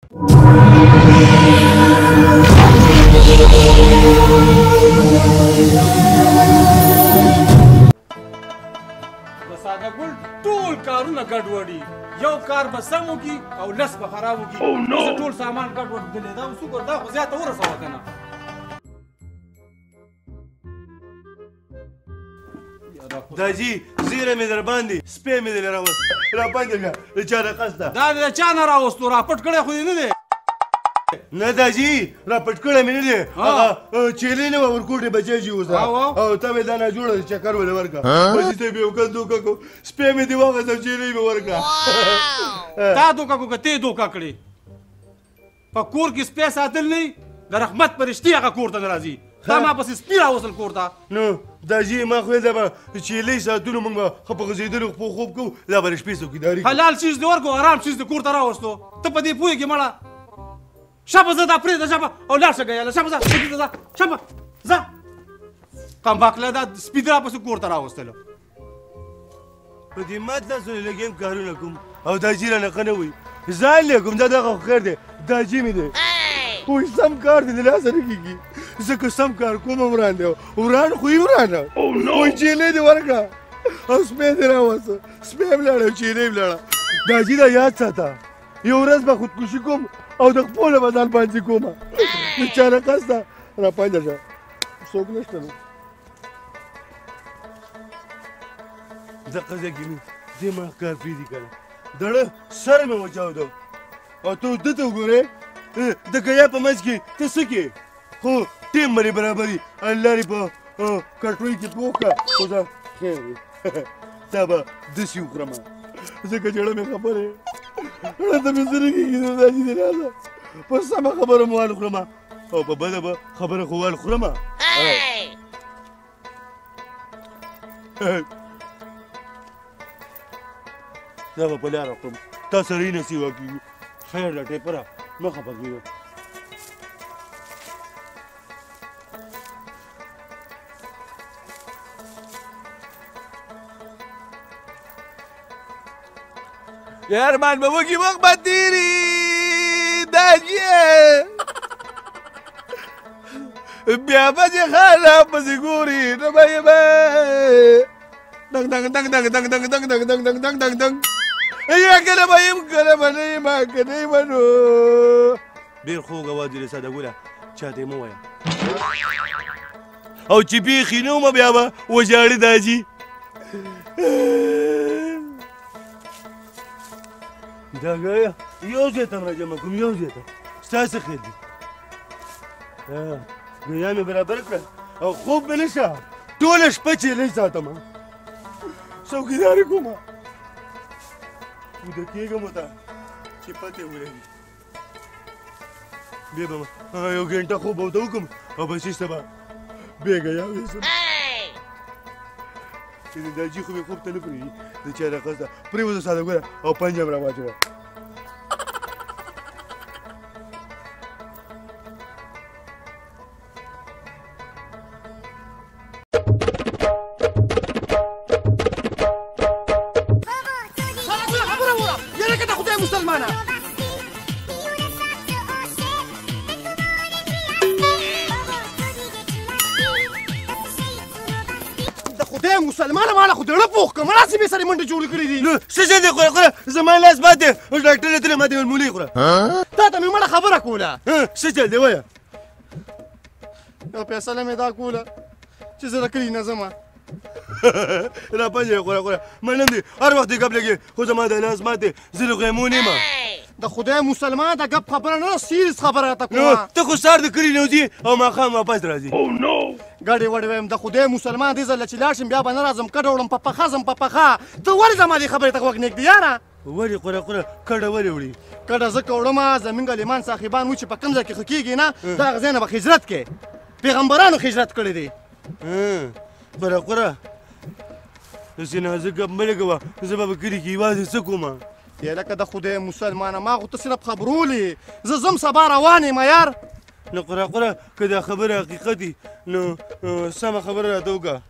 د ساده ګل ټول کارونه ګډوډي، یو کار به سم وکړي او لس به خراب وکړي. زه ټول سامان ګډوډ دلی، دا اوس وګوره، دا خو زیاته ورسوه که نه. داجي زیره مې در باندې، سپی مې دې راوست، را باندې بیا د چا نه قصده؟ دا دې د چا نه راوستو؟ راپټ کړی خو دې نه دی. نه داجي راپټ کړی مې نه دی، هغه چیلې نه وه ورکوټې بچی جي اوس، او ته مې دا نه جوړه چکر ولې ورکړه، بس ته مې یو کس دوکه کړو، سپی مې دې واخیست او چیلې مې ورکړه. تا دوکه کړو که ته یې دوکه کړې؟ په کور کې سپی ساتل نه د رحمت فرشتې هغه کور ته نه راځي. تا ما پسې سپي راوستل کور ته. نو داجي ما خو ویل دا به چیلې ساتلو، موږ به ښه په غځېدلو خپو خوب کوو، دا به د شپې څوکیداري کوو. حلال څیز دې ورکړو، حرام څیز دې کور ته راوستو. ته په دې پوهېږې مړه؟ شپه زه دا پرېږده، شپه او لاړ شه ګیاله، شپه ځه، سپي ته ځه، شپه ځه. کمباکله دا سپي دې راپسې کور ته راوستلو. په دې مات لاسونو لږ یم کارونه کوم او داجي رانه ښه نه وایي، ځان لې کوم، دا دغه خو خیر دی، داجي مې دی. وایي سم کار دې د لاسه نه کېږي، زه که سم کار کوم وران دی، وران خو یې ورانه. وایي چیلې دې ورکړه او سپی دې راوسته، سپی هم لاړه او چیلې هم لاړه. داجي دا یاد ساته، یو ورځ به خودکشي کوم او د خپلو به ځان باندې کوم. د چا نه قصده را پنجه شه، څوک نشته. نو دقه ځای کې مې دې ما کار پرېږدي که نه، دړه سر مې وچاودو. او ته ده ته وګورې، د ګیا په منځ کې ته څه کې، خو ټیم باندې برابري الله دې په کټوۍ کې پوه کړه، خو زه خیر دی، تا به داسې وخورم، ځکه چې زړه مې خبر دی، زړه ته مې څه نه کېږي. داسې دې راځه په سمه خبره مو وال خورم او په بده به خبره خو وال خورم. دا به په لاره خورم، تا سره یې نه سیوا کېږي. خیر ده ټیپره، مه خفه کېږه. ارمان به وږي وخت به تېري داجي، بیا به چې خاله پسې ګوري نو به یې به دنګ دنګ دنګ دنګ دنګ دنګ دنګ دنګ دنګ دنګ دنګ دنګ دنګ، یا کله به یم کله به نه یم، که نه یم نو. ډېر خوږ اواز دې ساده ګله، چا ته یې مه وایه، او چې بیخي نه ومه بیا به وژاړي داجي. دا ګیا یو ځای ته راجمع کوم، یو ځای ته ستا څه خیر دی. ګیا مې برابر کړه او خوب مې نشه، ټوله شپه چیلې ساتم، څوکیداري کوم، ویده کېږم ورته چې پتې ولګي. بیا به یو ګنټه خوب ورته وکړم او بس وروسته به بیا ګیا ویسم. چې د داجي خو مې خوب ته نه پرېږدي، د چا نه قصده پرېوځه ساده ګله او پنجه هم راواچوه. مسلمانه ماله خو دړه پوخ کړم، راسې مې سرې منډې جوړې کړې دي. نو څه شی دی؟ خوره خوره زما لاس مات دی، اوس ډاکټر ته تللی، ما ته ویل مولۍ خوره. تا ته مې مړه خبره کوله. څه چل دی وایه؟ یو فیصله مې دا کوله چې زه د کلي نه ځم. را پنجه خوره خوره منم دې، هر وخت دې ګپ لګې، خو زما د لاس مات دی، زه له غیمو نه یم. د خدای مسلمان د ګپ خبره نه ده، سیریس خبره راته کومه. نو ته خو سهار د کلي نه وځي او ماښام واپس راځي. ګډې وډې وایم، د خدای مسلمان دې ځل چې لاړ شم بیا به نه راځم، کډه وړم په پښه ځم په پښه. ته ولې زما دې خبرې ته غوږ نه ږدې یاره؟ ولې خوره خوره کډه ولې وړي؟ کډه ځکه وړم، زمونږ عالمان صاحبان و چې په کوم ځای کې ښه کېږي نه، د هغه ځای نه به هجرت کوې. پیغمبرانو هجرت کړی دی. خوره خوره داسې نازک ګپ مه لګوه، زه به په کلي کې یوازې څه کوم؟ لکه د خدای مسلمانه ما خو ته صرف خبرولې، زه ځم سبا روان یم یار. نو قره قره که دا خبره حقیقت وي نو سمه خبره راته وکړه.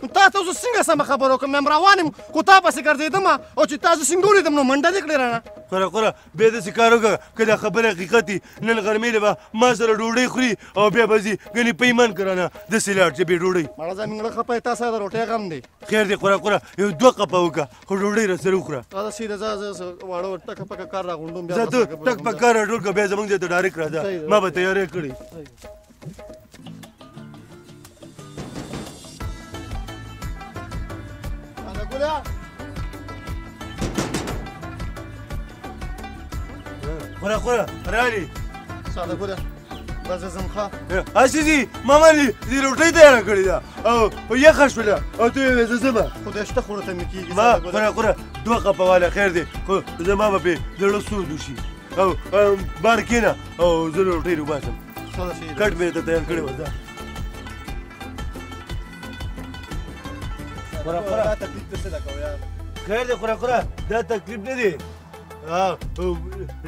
نو تا ته زه څنګه سمه خبره وکړم؟ یم روان یم خو تا پسې ګرځېدم او چې تا زه څنګه ولیدم نو منډه دې کړې رانه. خوره خوره بیا داسې کار وکړه که دا خبره حقیقت وي، نن غرمې له به ما سره ډوډۍ خوري او بیا به ځي، ګنې په ایمان که رانه داسې لاړ چې بې ډوډۍ. مړه زه مې خپه یې، تا سره د روټۍ غم دی. خیر دی خوره خوره یو دوه قپه وکړه خو ډوډۍ را سره وخوره. دا سیده ځه زه واړه ټکه پکه کار راغونډوم بیا. ځه ته ټک پک کار راټول کړه بیا زموږ ځای ته ډایرکټ راځه، ما به تیاری کړې. ګله خوره خوره رالي. ساده ګله بس زه ځم ښه. هسې ځي ما باندې دې روټۍ تیاره کړې ده او یخه شوله او ته یې زه ځمه. خدای شته خوره ته مې کېږي. ما خوره خوره دوه قپه واله خیر دی خو زما به پرې زړه سوز وشي او بار کښېنه او زه روټۍ راوباسم. کټ مې درته تیار کړی وه ځه. خوره خوره دا تکلیف ته څه ده کوه یار. خیر دی خوره خوره دا تکلیف نه دی،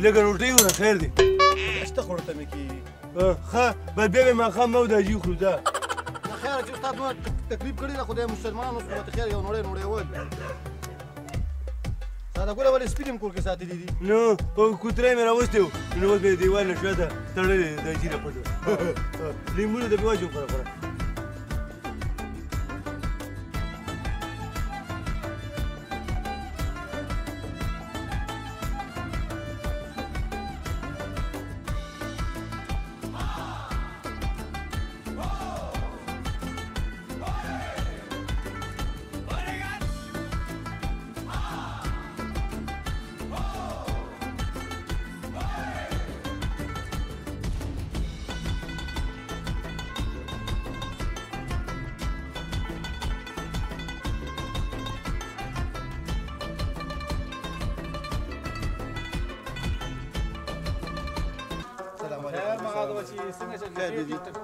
لږه روټۍ وخوره خیر دی. شته خوړو ته مې کېږي. ښه بس بیا به ماښام ما او د حاجي وخورو ځه. نه خیر چې استاد دومره تکلیف کړی ده خدای مسلمانانو اوس خو خیر یو نوړی نوړی وویل. ساده ګله ولې سپي دې هم کور کې ساتلي دي؟ نو کوترې مې راوستې و نو اوس مې دیوال له شاته تړلې د حاجي نه پټه. لیمونه ته مې واچوم خوره خوره.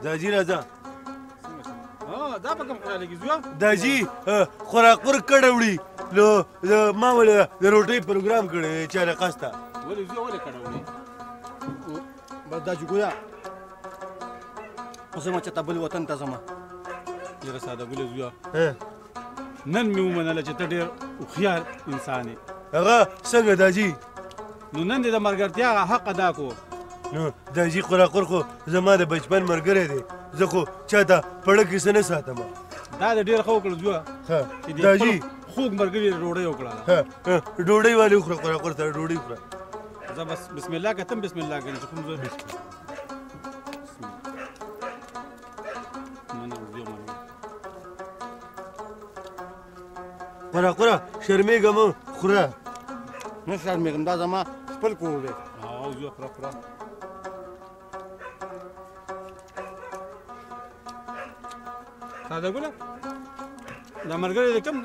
داجي راځه. دا په کوم خوشحاله کې ځو؟ داجي خوراکور کډه وړي نو ما ولې د روټۍ پروګرام کړی چې علاقه ستا. ولې ځو ولې کډه وړي؟ بس دا جګویا زما چې ته بل وطن ته ځمه. ډېره ساده ګلې زویه، نن مې ومنله چې ته ډېر هوښیار انسان یې. هغه څنګه داجي؟ نو نن دې د ملګرتیا هغه حق ادا کړو. نو داجي خوراکور خو زما د بچپن ملګری دی، زه خو چا ته پړه کې څه نه ساتم. دا دې ډېر ښه وکړل زویه ښه چې دې داجي خوږ ملګري ډوډۍ وکړه. ډوډۍ والې وخوره خوراکور سره ډوډۍ وخوره. زه بس بسم الله که ته بسم الله کوې چې کوم ځای مننه زویه مننه. خوره خوره شرمېږه مه خوره. نه شرمېږم دا زما خپل کور دی. او زویه خوره خوره. ساده ګله دا ملګری دې کوم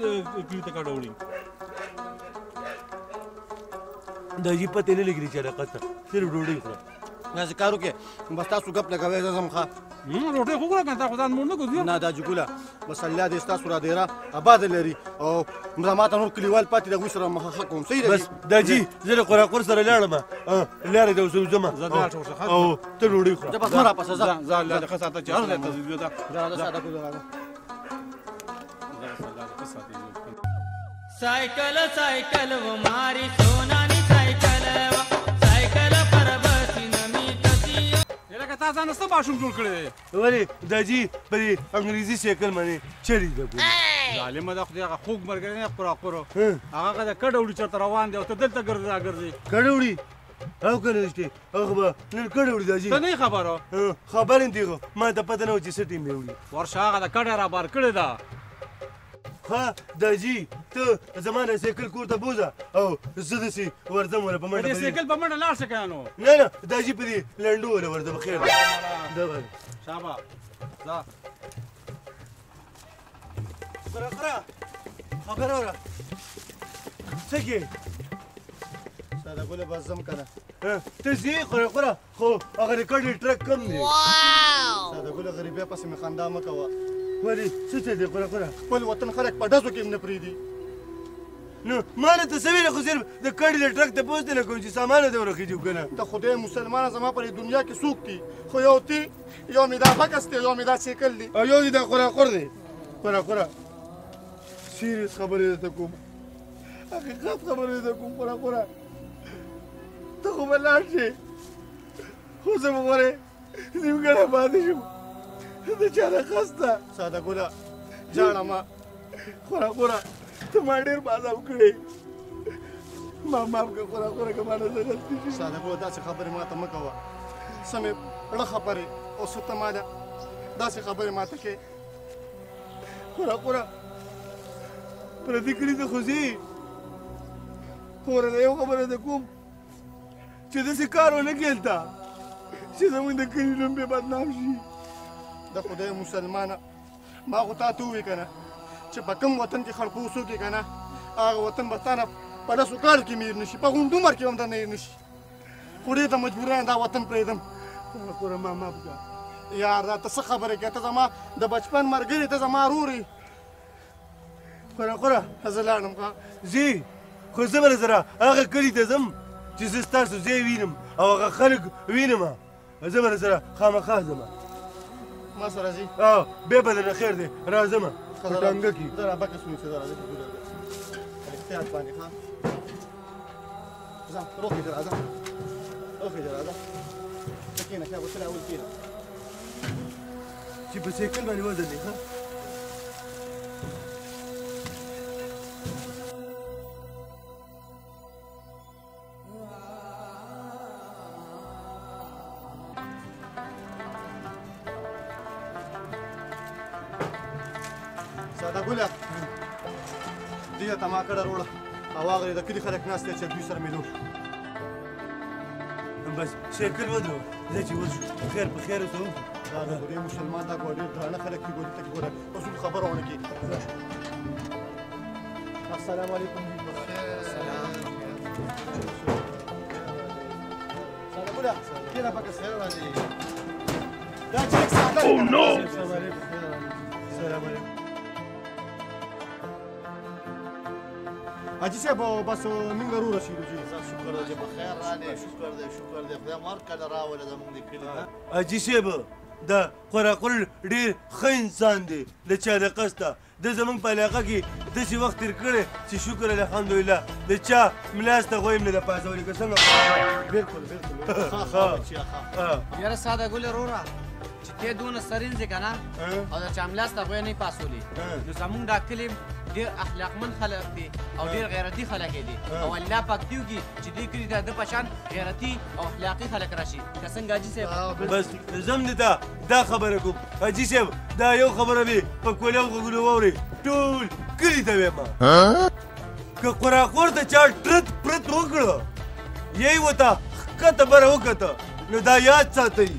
کلي ته کډه وړي؟ داجي پتې نه لګېږي چې علاقه ته صرف ډوډۍ خوره. داسې کار وکړې بس تاسو ګپ لګوئ زه ځم ښه. روټۍ خو وخوره که نه تا خو ځان موړ نه کړو زویه. نه دا جګوله بس الله دې ستاسو را دېره اباده لري او ما ته نور کلیوال پاتې د هغوی سره مخه ښه کوم. صحیح ده بس داجي زه له خوراکور سره لاړم لارې ته ورسره ځم زه لاړ شم ورسره. او ته ډوډۍ خوره. ځه بس مه راپسه ځه. ځه الله دې ښه ساته چې هر ځای ته ځو. ځه راځه ساده ګله راځه. Cycle cycle वो मारी सोनानी सायकल वो सायकल पर बसीन मी तसी. لکه تا ځان څه ماشوم جوړ کړی دی؟ ولې داجي په دې انګریزي سایکل باندې چلي ده. ظالمه ده خدای هغه خوږ ملګری نه خوراکور هغه د کډه وړي چېرته روان دی او ته دلته ګرځې راګرځې. کډه وړي؟ او که نه شته هغه به نن کډه وړي داجي. ته نه یې خبر؟ خبر یم دی خو ما ته پته نه وه چې څه ټیم یې وړي. ورشه هغه د کډه را بار کړې ده. ښه داجي ته زما د سایکل کور ته بوځه او زه داسې ورځم وله په منډه. په دې سایکل په منډه لاړ شه که نه نو. نه نه داجي په دې لنډو وله ورځم. خیر دی دا به شابه ځه. خره خره خبره وره څه کې؟ ساده ګله بس ځم که نه. ته ځې خوره خوره خو هغه د کډې ټرک کم دی. ساده ګله غریبۍ پسې مې خندا مه کوه. ولې څه چل دی خوره خوره؟ خپل وطن خلک په ډزو کې هم نه پرېږدي. نو ما نه ته څه ویله خو صرف د کډې د ټرک تپوس دی نه کوم چې سامان دې ورخېږي که نه. ته خدای مسلمانه زما په دې دنیا کې څوک دي خو یو تی یو مې دا بکس دی یو مې دا سایکل دی او یو دې دا خوراخور دی. خوره خوره سیریس خبرې درته کوم، حقیقت خبرې درته کوم. خوره خوره ته خو به لاړ شې، خو زه به غورې نیمګړی پاتې شم، د چا نه خسته. ساده ګله ژاړه مه. خوره خوره ته ما ډېر بادام کړی، ما معاف کړه خوره خوره که ما نه څه غلطي شوې. ساده ګله داسې خبرې ما ته مه کوه، څه مې ړه خبرې او څه ته ما ده داسې خبرې ما ته کوې. خوره خوره پردي کلي ته خو ځې، خوره یو خبره درته کوم چې داسې کار ونه کړې هلته چې زموږ د کلي نوم پرې بدنام شي. د خدای مسلمانه ما خو تا ته وویل که نه چې په کوم وطن کې خړپوس وکړې که نه هغه وطن به ستا نه په لسو کالو کې مې هېر نه شي، په غونډ عمر کې به هم درنه هېر نه شي. خو ډېر ته مجبورانه دا وطن پرېږدم. خوره خوره ما معاف کړه. یار دا ته څه خبرې کوې؟ ته زما د بچپن ملګری، ته زما ورور یې. خوره خوره زه لاړم. ښه ځې، خو زه به سره هغه کلي ته ځم چې زه ستاسو ځای وینم او هغه خلک وینم، زه به سره خامخا ځم. ما سره ځې؟ بیا به درنه خیر دی، راځم په ټانګه کې. زه را بکس ونیسه، زه راځم احتیاط باندې. ښه ځه روخې راځه، روخې راځه، ته کښېنه، ښه غوښتلی اول کښېنه چې په سایکل باندې وزن دی. ښه ساده ګله دې ته ما کډه راوړه او هغه د کلي خلک ناست دي چې دوی سره مېلو شو. بس سایکل ودروه، زه چې ورشو خیر په خیر اوسه. دا د خدای مسلمان دا ګوره ډېر درانه خلک دي، ګوره ته ګوره اصول خبره ونه کړي. السلام علیکم. ساده ګله کښېنه پکې. دا چې لږ ساده دی. السلام علیکم. السلام علیکم. حاجي صاحب بس موږ ورسېدو. شکر دی چې په خیر راغلې، شکر دی شکر دی، خدای مو هر کله راوله زموږ د کلي ته. حاجي صاحب دا قراقل ډېر ښه انسان دی، د چا د قصده ده زموږ په علاقه کې داسې وخت تېر کړی چې شکر الحمدلله د چا ملاسته غوی هم نه ده پاڅولې. که څنګه؟ بلکل بلکل. ښه بچیه ښه. یاره ساده ګله وروره چې ته دونه سرینځې که نه او د چا ملاسته غوی نه پاڅولې، نو زموږ دا کلي ډېر اخلاقمن خلک دي او ډېر غیرتي خلک دي، او الله پاک دې وکړي چې دې کلي ته د په شان غیرتي او اخلاقي خلک راشي. که څنګه حاجي صاحب؟ بس زه هم درته دا خبره کوم حاجي صاحب، دا یو خبره مې په کولو غوږونو واورئ، ټول کلي ته وایم که قراقور ته چا ټرت پرت وکړه یی ورته ښکته بره وکته نو دا یاد ساتئ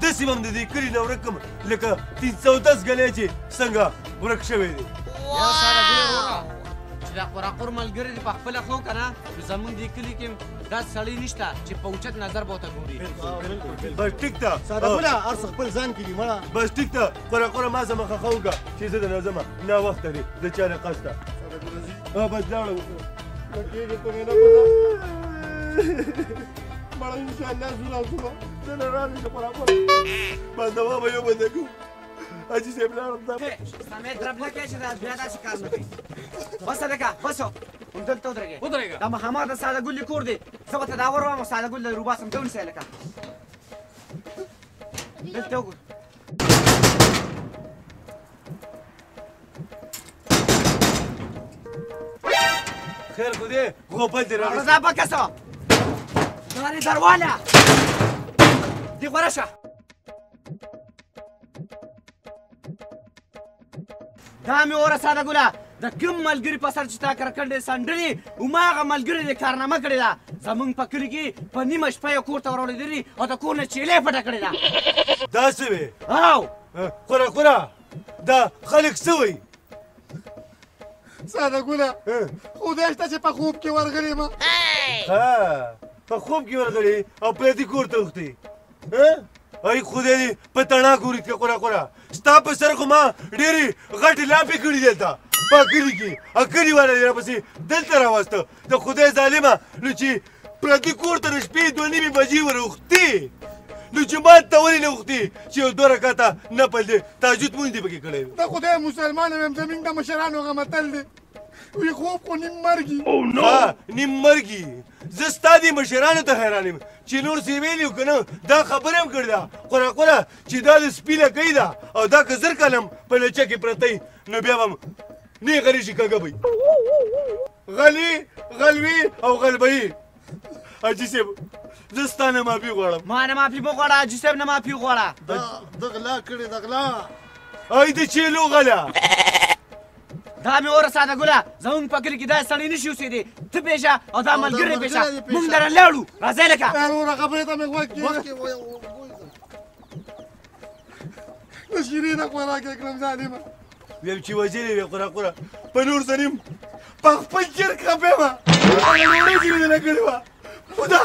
داسې به هم د دې کلي نه ورک کړم لکه 310 ګلی چې څنګه ورک شوی دی. یو ساده ګله وروره چې دا قراقور ملګری دې په خپله ښه که نه نو زموږ دې کلي کې داسې سړی نشته چې په اوچت نظر به ورته ګوري. بس ټیک ده ساده ګله، هر څه خپل ځان کې دي مړه. بس ټیک ده قراقوره ما زما ښه وکړه چې زه درنه ځمه، ناوخته دی د چا نه قصده. ساده ګله ځي. بس لاړم. کېږي ته مې نه کوزه مړه. انشاءالله ځو راځو به زه نه رانه شم قراقوره، بس دوا به یو بنده کوم. حاجي صاحب لاړم. ستا مې درب نه کوي چې دا بیا داسې کار نه کوي. بس هلکه بس همدلته ودرېږئ. ودرېږه. دا مخامخ د ساده ګل کور دی، زه به ته دا ور وایم او ساده ګل له روباسم. ته ونیسه هلکه، دلته وګوره. خیر خو دی غوبل دې راغی. راځه بکسه دا دې درواله دې غوره شه. دا مې وره ساده ګله، د کوم ملګري په سر چې تا کرکنډې سنډلې هماغه ملګري دې کارنامه کړې ده. زموږ په کلي کې په نیمه شپه یې کور ته ورولېدلي او د کور نه چیلې پټه کړې ده. دا څه وې؟ او خوره خوره دا خلک څه وایي؟ ساده ګله خدای شته چې په خوب کې ورغلې ما. په خوب کې ورغلې او پردي کور ته وختې. ای خدای دې په تڼاکو ورید کړه. خوره خوره ستا په سر خو ما ډېرې غټې لاپې کړي دلته په کلي کې، کلي والا دې راپسې دلته راوسته. د خدای ظالمه نو چې پردي کور ته د شپې 2:30 بجې وروختې نو جومات ته ولې نه وختې چې یو دوه رکعته نفل دی تهجد مونځ دې پکې کړی وي؟ د خدای مسلمان یم، زمونږ د مشرانو هغه متل دی، وی خوب خو نیم مرګي. نیم مرګي. زه ستا دې مشرانو ته حیران یم چې نور څه یې ویلي که نه دا خبره هم کړې ده قره قره چې دا د سپي لکۍ ده او دا که 1000 کاله هم په لچه کې پرته وي نو بیا به هم نېغه نه شي کږه به وي. غلي غلوي او غلبوي. حاجي صاحب زه ستا نه معافي غواړم. ما نه معافي مه غواړه حاجي صاحب نه معافي غواړه. ده غلا کړې ده غلا. ای د چیلو غلا. دا مې وره ساده ګله، زمونږ په کلي کې داسې سړی نه شي اوسېدی. ته پېښه او دا ملګری پېښه، مونږ درنه لاړو. راځئ لکه وروره خبرې ته مې غوږ کېږده. د شیرې د خوراک یې کړم ظالمه. ویم چې وژلې وې قره قره په نور څه نیم په خپل چرګ خفه یم. هغه ډوډۍ چې مې نه کړې وه خدا.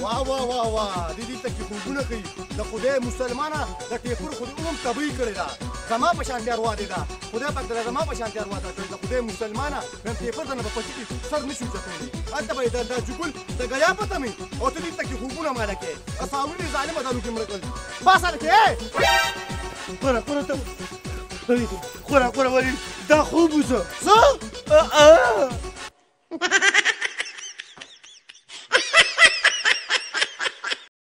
واه واه واه واه، دې دلته کې خوبونه کوي. د خدای مسلمانه د ټیپر خو دې هم تبعي کړې ده، زما په شان اروا دې ده. خدای پاک درله زما په شان اروا درکړې. د خدای مسلمانه وایم ټیپر درنه په پټي کې سر نه شي اوچتولی، هلته به یې د جګول د ګیا پته مې او ته دلته کې خوبونه ماله کوې. اساوري ظالمه دارو کې مړه کړل. بس هلکې. قره قره ته قره قره ولې دا خوب وسه؟ څه؟